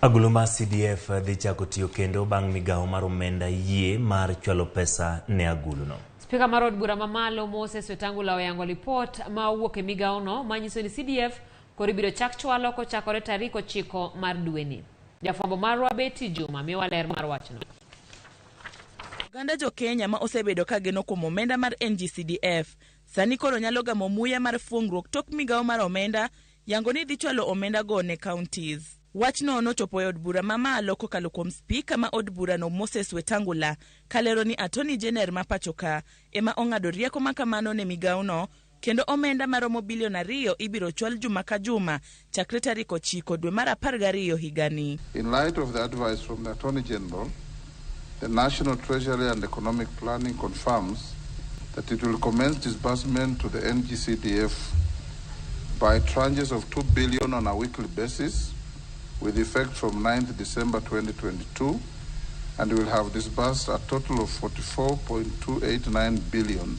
Agulu mar CDF dhi chako tiyo kendo bang' migawo mar omenda yie mar chwalo pesa ne aguluno. Spika mar od bura mamalo Moses Wetangula oyango lipot ma owuok e migawono manyiso ni CDF koro ibiro chak chwalo kochakore tarik 9 mar dweni. Jafwambo marwa Betty Juma miyowa ler mar wachno. Oganda jo Kenya ma osebedo ka geno kuom omenda mar NGCDF sani koro nyalo gamo muya mar fuong'ruok tok migawo mar omenda yango ni dhi chwalo omenda go ne counties. Wachno nochopo e od bura mamalo kokalo kuom spika ma od burano Moses Wetangula kalero ni Attorney General ma pachoka ema ong'ado rieko ma kamano ne migawono kendo omenda maromo bilion 2 ibiro chwal juma ka juma chakre tarik 9 dwe mar 12 higani. In light of the advice from the Attorney General, the National Treasury and Economic Planning confirms that it will commence disbursement to the NGCDF by tranches of 2 billion on a weekly basis with effect from 9th December 2022, and will have disbursed a total of 44.289 billion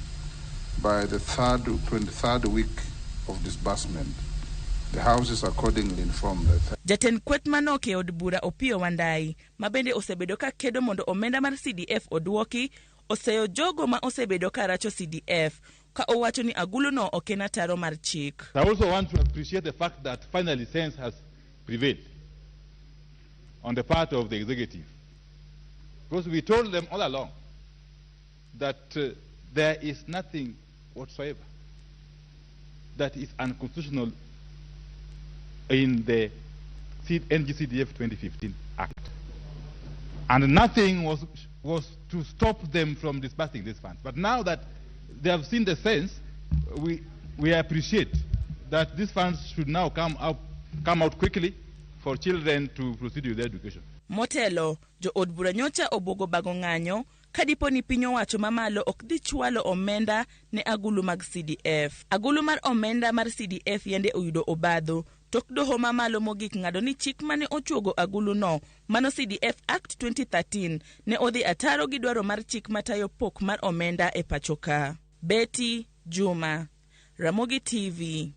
by the 23rd week of disbursement. The House is accordingly informed. Jatend kweth manok e od bura Opiyo Wandayi, ma bende osebedo ka kedo mondo omenda mar CDF oduoki, oseyo jogo ma osebedo ka racho CDF ka owacho ni aguluno ok en ataro mar chik. I also want to appreciate the fact that finally sense has prevailed on the part of the executive. Because we told them all along that there is nothing whatsoever that is unconstitutional in the NGCDF 2015 Act. And nothing was to stop them from disbursing these funds. But now that they have seen the sense, we appreciate that these funds should now come out quickly for children to proceed with their education. Motelo, jo od bura nyocha obwogo bago ng'anyo ka dipo ni piny owacho mamalo ok dhi chwalo omenda ne agulu mag CDF. Agulu mar omenda mar CDF yande oyudo obadho tok doho mamalo mogik ng'ado ni chik mane ochuogo aguluno mano CDF Act 2013 ne odhi ataro gi dwaro mar chik matayo pok mar omenda e pacho ka. Betty Juma, Ramogi TV.